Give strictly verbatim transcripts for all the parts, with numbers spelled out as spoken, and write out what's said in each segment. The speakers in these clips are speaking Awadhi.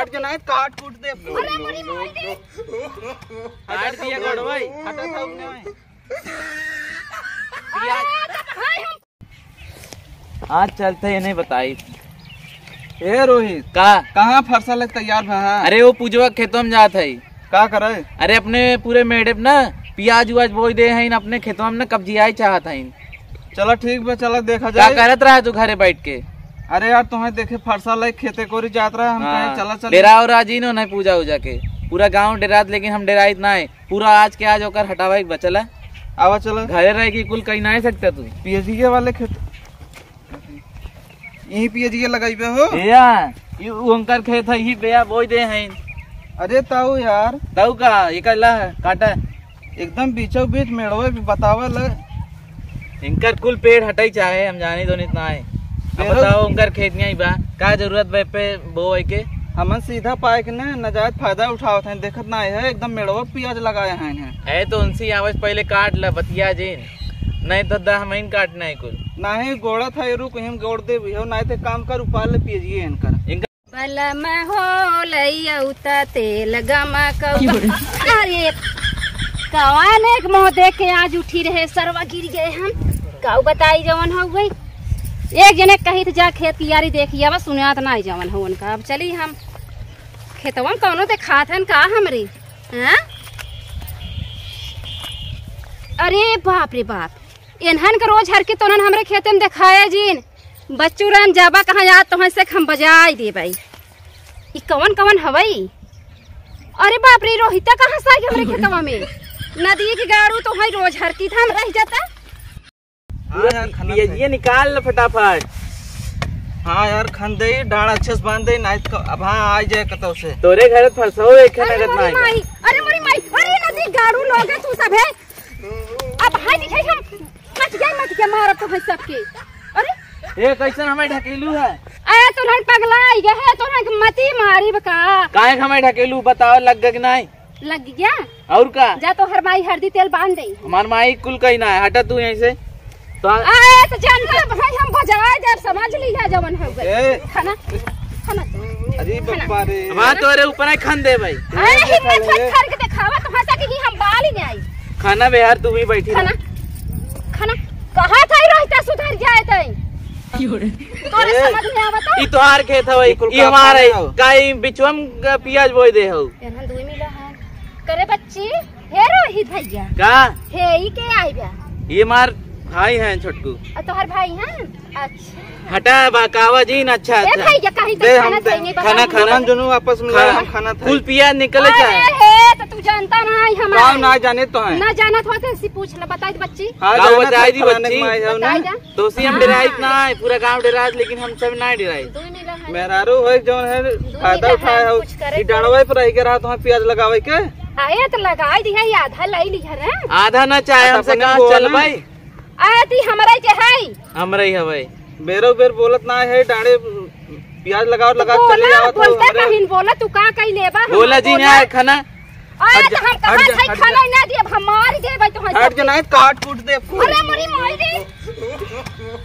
हट के नाहीं, काट कूट दे। अरे मोरी माई रे। काट दिया गड़वाई। हटा था उन्हें। अरे, तो भाई हम आज चलते ही नहीं बताई। ए रोहित, का? कहाँ फरसा लग तैयार भा है? अरे वो पूजवा खेतवा में जात है। का करे? अरे अपने पूरे मेड़े पे ना पियाज उआज बोई दे हैं, अपने खेतवा में ना कब्जियाई चाहत हैं। चला ठीक बा, चला देखा का जाए। करत रहा तू घरे बैठ के? अरे यार, तुम्हें देखे फरसा लग खेते कोरी जात रहा, हम हाँ, कहे चला चल। डेरा और राजी नो नहीं पूजा उजा के, पूरा गाँव डेरात, लेकिन हम डेराइत ना है। पूरा आज के आज ओकर हटावे के बचल है। आवा चला। घरे रह के कुल कही नहीं सकता तू। पीएचई वाले खेत, यही पीएचई लगाइबे हो? या, ये उनकर खेत है, ही बेया बोई दे हैं। अरे ताऊ यार। ताऊ का, ये कला काटा। एकदम बीचों बीच मेड़वे पे बतावल है। इनकर कुल पेड़ हटाई चाहे, हम जानी तो नहीं है। अब पेड़ बताओ, उनकर खेत नहीं बा, का जरूरत बा पे बोए के? हमन सीधा पाए के ना नाजायज फायदा उठावत हैं, देखत ना है, एकदम मेड़वा पियाज लगाए हैं इन्हें। है तो उनसे आवाज पहले काट ला, बतिया जिन, नहीं तो दह महीन काटना है कुल। नहीं गोड़ा था, रुक, हम गोड़ दे भी हो, नहीं तो काम कर, उपार ले पियाजिए इनकर। इनकर बलम हो लइयौ त तेल गमकौ। अरे, कवन एक मुँह देख के आज उठी रहे, सरवा गिर गए हम। काऊ बताई जवन हो गई। एक जने कही त जा खेत कियारी देखिए, अब सुनात ना जवन हो उनका। अब चली हम खेतवन कौनो देखात हन का हमरे, हैं? अरे बाप रे बाप, एन्हन के रोज हर के तोनन हमरे खेते में देखाया जिन। बच्चू राम जाबा कहाँ याद तोहन से हम बजाई देबई। ई कवन कवन हवई? अरे बाप रे, रोहिता कहाँ से आ गई हमरे खेतवा में? नदी के गाड़ू तो है, रोज हर की धाम रह जाता। हाँ यार, खनत ये, है। ये निकाल ल फटाफट। हाँ यार, खन दे, डांड अच्छे से बांध दे, नहीं तो अब हाँ आ जाए कतौ से। तोरे घर फरसो एक अरे नगद मोरी माई। माई, अरे मोरी माई, अरे नदी गाड़ू लोगे तू सब है। अब हाय दिखाई हम मत गए, मत गए, मारब तो भाई सबके। अरे ए, कैसन हमें ढकेलू है? ए, तोहन पगला आई गए है, तोहन के मती मारी बका। काहे के हमें ढकेलू, बताओ, लग गए कि नहीं? लग गया? और का? जा तोहर माई हरदी तेल बांध दे। हमार माई कुल कही ना है, हटा तू यहीं से। तो आ- ए, तो जानता भाई, हम बजाए देब, समझ लिया जवन हो गए। ए। खाना, खाना। अरे खाना। बप्पा रे। अब हाँ, तोरे ऊपर है खन दे भाई। ए, हिम्मत है, खन के दिखावा, तो हंसा कि हम बाल ही नहीं आई। खाना बे यार, तू भी बैठी खाना, रह। खाना। कहा था ही रोहिता सुधर जाए तई। तोरे ए, समझ में आवता? ई तोहार खेत हवे, ई कुल ई का हमार है। खाना हो? का ई बिचवा में का पियाज बोई दे हो? एनहन दुई मिला है। करे बच्ची, हे रोहित भैया। का? हे, ई के आई बा? ये हमार भाई हैं छोटकू। आ, तोहर भाई हैं? अच्छा। हटा बा, कावा जी न, अच्छा, ए अच्छा। भैया, कहीं तो दे, खाना हम दे, चाहिए, खाना, बताओ। खाना। हमन दोनों आपस में खा-, हम खाना था। कुल पियाज निकले अरे चाहे। हे, तो तू जानता ना है हमारे। का ना जाने तो है। ना जानत हो तो ऐसी पूछ ले, बताई दे बच्ची। हाँ, का जानत बताई है, दी फलाने बच्ची? के माई है बताई ना। दे। तो उसी हम हाँ। डेराइत ना है, पूरा गांव डेराइत, लेकिन हम सब ना डेराइत। दुई मिला है। मेहरारू है जौन है, दुई फायदा मिला उठाए है, हो। कुछ करे ई तो। डंडवा पर रह के रहा तो हम पियाज लगावे के। आए तो लगाई दी है, ये आधा लाई ली है ना। आधा ना चाहे, आ, हमसे अपने कहा बोला चल ना। भाई। आती हमरा के है। हमरा ही हवे। बेरो बेर बोलत ना है, डांडे पियाज लगाओ, तो लगा बोला, चले जावत हो बोलते हमरे। कहीं बोला, तू का कहीं लेबा, हम बोला जी बोला। ना, खाना। अरे हट जा, तो हम कहा हट जा, था हट खाना जा। ना दिए, हम मार देबे तो हम हट जा, नहीं काट कूट दे। अरे मोरी माई रे।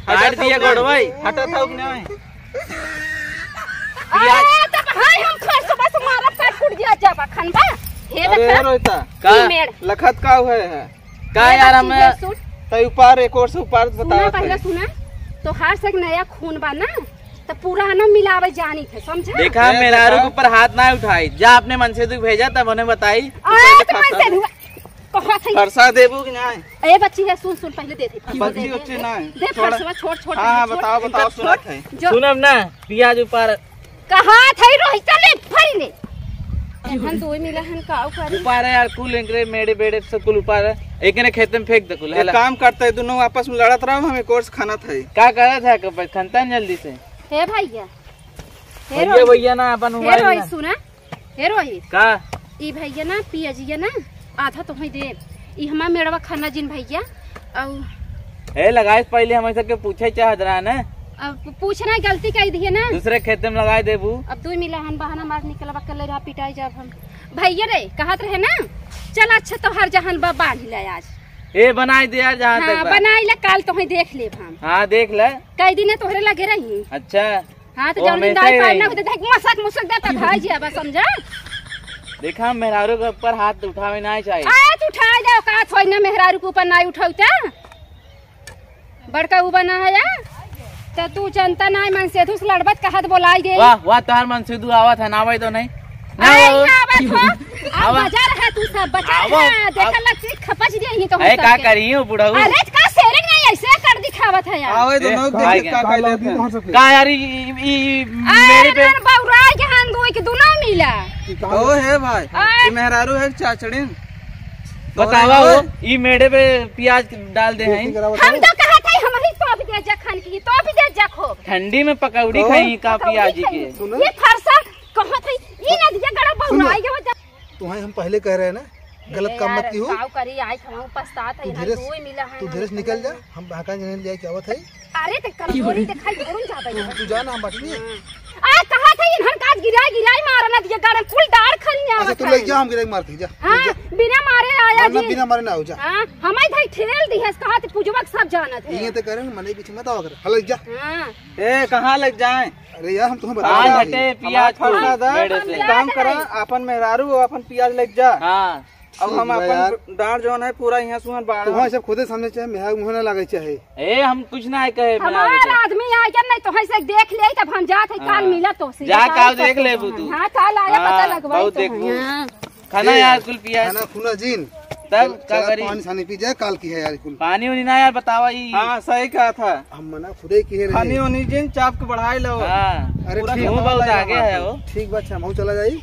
काट दिया गोड़वाई। हटा था कि नहीं? अरे तो भाई हम फिर सुबह से मारब, काट कूट दिया जाबा, खनबा। हे अरे देखा। रोहिता। का? ई मेड़। लखत का हुए है? का ए यार, बच्ची, हम ये सुन। तै ऊपर, एक ओर से ऊपर सुना, बतावत पहले है। सुना, तोहार से एक नया खून बा ना, तो पुराना मिलावे जानी थे, समझा? देखा, ए, मेहरारू देखा। के ऊपर हाथ ना उठाई, जा अपने मन से तू भेजा, तब उन्हें बताई। अरे, तो तो मन से फरसा धुआ, कहा था? फरसा देबू कि नहीं? ए बच्ची है, सुन, सुन, पहले दे दे, फरसा बच्ची दे दे। बच्ची नहीं, दे छोड़। फरसवा, छोड़, छोड़, हाँ, हाँ, छोड़, बताओ, बताओ, छोड़, सुनत है। जो सुनब ना, पियाज ऊपर कहा था रोहिता ले फरी ने। एहन दुई मिला हन का करी? ऊपर है यार, कुल एकरे मेड़े बेड़े से कुल ऊपर है। एकरे खेत में फेंक दे कुल, एक हला। काम करते हैं, दोनों आपस में लड़त रहो, हम एक ओर से खनत है। का करत है, कब खनता है जल्दी से? हे भैया, हे भैया, रोहित। भैया ना, अपन हे मोबाइल रोहित, ना। सुना, हे रोहित। का? ई भैया ना, पियाजिया ना, आधा तोहई देब। ई हमार मेड़वा खना जिन भैया, अउ ए, लगाए से पहले हम ऐसा के पूछे चाहत रहा ना। अब पूछना गलती कह दिए ना। दूसरे खेते में लगाए देबू। अब दुई मिला हन बहाना मार निकलबा, कल रहा पिटाई जाब हम। भैया रे, कहत रहे ना, चल अच्छा तोहार जहन बा बांध ले आज। ए, बनाई दे यार, जहाँ हाँ, तक बा। बनाई ले, काल तोहे देख लेब हम। हाँ, देख ले। कई दिन तोहरे लगे रही। अच्छा। हाँ, तो वो जौन हमेशा दाई ही पार ना रही। होते, देख, मसक, मुसक देता भाई जी, अब समझा? देखा, मेहरारू के ऊपर हाथ उठावे ना चाहिए। आज उठाए दे, औकात होई ना मेहरारू के ऊपर ना उठौता। बड़का ऊ बना है या? तो तू जनता ना है, मनसेधु से लड़बत कहत बोलाई दे। वाह, वाह, तोहार मनसेधु आवत है, ना आवत तो नहीं। ना आए हो। ना आवत हो। अब आवा। बजा रहा तू सब, बचा आवा, रहा। देखा आवा। लग से खपच दे ही तो हम ए, का सबके। करी हो बुढ़ऊ? अरे, का शेरिंग नहीं ऐसे कर दिखावत है यार। आवे तो ए, नौ का दिन क्या? का का लेते हैं? का यार, ई, ई, ई, ई अरे, मेरे पे नन बौराई के हान गोई के दुनो मिला। ओ हे भाई, आए। ई मेहरारू है चाचड़िन। बतावा ओए, हो, ओए। ई मेड़े पे पियाज डाल दे हैं। हम तो कहा था, हम ही तोप दे जा खान की, तोप दे जा खूब। ठंडी में पकौड़ी तो? खाई का पकौड़ी पियाज खाई। के? सुनो। ये फरसा कहत है, ई नदिया गड़ा सुनो। बौराई के हो जा। तुम्हें हम पहले कह रहे हैं ना, गलत ए काम मत यार, की हो। काव करी, आज हम पछतात है, तू यहाँ धीरे से, कोई मिला है तू ना, धीरे से निकल जा, हम बहका जने ले जाए के आवत है। अरे, ते कल गोली दिखाई, कौन जाबे तू, यहाँ? तू जा ना, हम बाटी नहीं। आ, कहा था, इन्हन का गिराई, गिराई मारा ना दिया, गाड़न कुल डार खनी अच्छा, आवत तू है। ले जा, हम गिराई मारते हैं, जा, हाँ, ले जा। बिना मारे आया हाँ, ना, जी। बिना मारे ना हो, जा। हाँ, हमारे भाई ठेल दी है, कहा थे, पूजवा के सब जानत है। ये तो करें, मने बीच में मत आवा कर। हाँ, ले जा। हाँ। ए, कहाँ ले जाएं? अरे यार, हम तुम्हें बता आज रहे हटे हैं। पियाज हमारा फंसा को था। मेरे से। एक काम करा, अपन मेहरारू, अपन पियाज ले जा। हाँ। अब हम ठीक बा अपन यार। डांड जौन है पूरा यहाँ सुहन बाड़ा। तुम्हारे सब खुदे सामने चाहे मेहरारू मुँह ना लागे चाहे। ए, हम कुछ ना कहे मेहरारू हमार से। आदमी आ गया नहीं तो ऐसे देख ले तब हम जात है, काल हाँ। मिला तो से जा, बता काल देख सकते लेबू हैं। तू। हाँ, काल आया हाँ, पता लगवाई बहुत तो देखबू। हैं। हाँ। खाना ए, यार कुल पियाज। खाना खुना जीन। तब चल, का चला करी? पानी सानी पी जाए, काल की है यार कुल। पानी उनी ना यार, बतावा ई। हाँ, सही कहा था। हम मना खुदे की है रे। खानी उनी जीन चाप के बढ़ाई लो। हाँ। अरे पूरा ठीक मुँह बा। बहुत आगे है वो। ठीक बा, अच्छा, हम चला जाई।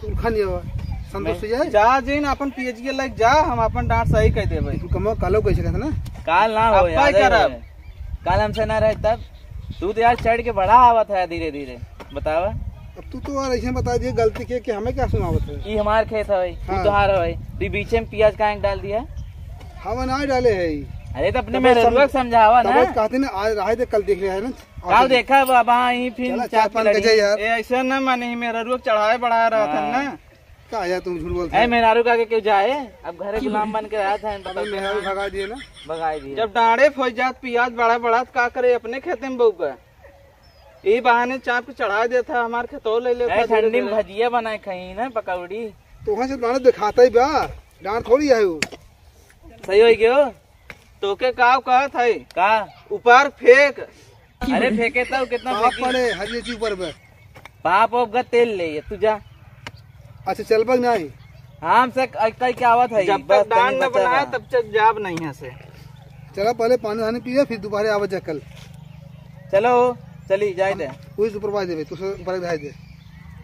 तू खान लिया बा। संतोष मैं हो जाए। जा जीन अपन पियजिया लग जा, हम अपन डांड सही कह देबे। तू कमवा कालो कैसे कहत ना? काल ना हो अब्बा यार, करब। काल हमसे ना रहे तब। तू तो यार चढ़ के बड़ा आवत है धीरे धीरे। बतावा। अब तू तो यार ऐसे बता दिए गलती के कि हमें क्या सुनावत है? ई हमार खेत है, ई हाँ। तोहार है, तू बीचे में पियाज काहे डाल दिया? हवा ना डाले है। अरे तो अपने तब मेहरुआ समझ-, समझावा ना। तब कहते ना, आज रहे दे, कल देख रहे हैं ना। काल देखा बाबा, ई फिर चला, चाय चाय पी पान लड़ी। के जाए यार। ए, ऐसे ना माने, मेहरुआ चढ़ाए बढ़ाए रहा था हाँ। ना। का यार तुम झूठ बोलते ए, हो। मेहरारू का के क्यों जाए? अब घरे गुलाम बन के रहत है, तो अबे मेहरारू भगा दिए ना। भगाई दिए। जब डांडे फौज जात पियाज बड़ा बड़ा, तो का करे अपने खेते में बउबा? ई बहाने चाप के चढ़ा देता, हमार खेतो ले लेता ए, धीरे ठंडी में धीरे। भजिया बनाए खाई ना, पकौड़ी। तो वहाँ से डांड दिखाता ही बा, डांड थोड़ी है वो। सही हो गयो। तोके का कहत है? का? ऊपर फेंक। अरे फेंके तो कितना पाप फेंकी? पड़े हर ये चीज ऊपर में। पाप ओप का तेल ले ये, तू जा। अच्छा चल बग नहीं। हम से कई, कई के आवत है, जब बस तक डांड तनी न बचा बनाए रहा। तब तक जाब नहीं है से। चला पहले पानी वानी पिए, फिर दोबारा आवत जा कल। चलो, चली जाए दे। वही सुपरवाइज देबे, तू से ऊपर धाई दे।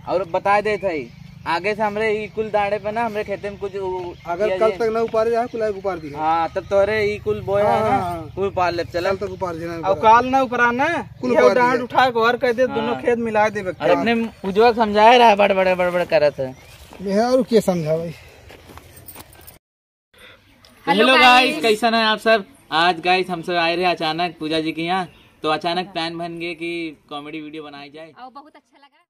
और बताए देत है, आगे से हमरे ई कुल डांडे पे ना, हमरे खेते में कुछ उ-, अगर किया कल जाए। तक ना उपारे जाए, कुल आगे उपार दिए। हाँ, तब तोरे ई कुल बोया हाँ, है ना, हाँ, हाँ। कुल उपार ले, चला। कल तक उपार देना है अब ऊपर। काल ना ऊपरा ना, कुल ये उपार डांड दिए। उठा के और कह दे, दोनों हाँ। खेत मिला देबे। और अपने पूजवा समझाए रहा, बड़, बड़, बड़, बड़ करत है। मेहरारू के समझावे। हेलो हेलो गाइस, गाइस। कैसन है आप सब? आज गाइस हम सब आए रहे अचानक पूजा जी के यहाँ, तो अचानक प्लान बन गए कि कॉमेडी वीडियो बनाई जाए। और बहुत अच्छा लगा।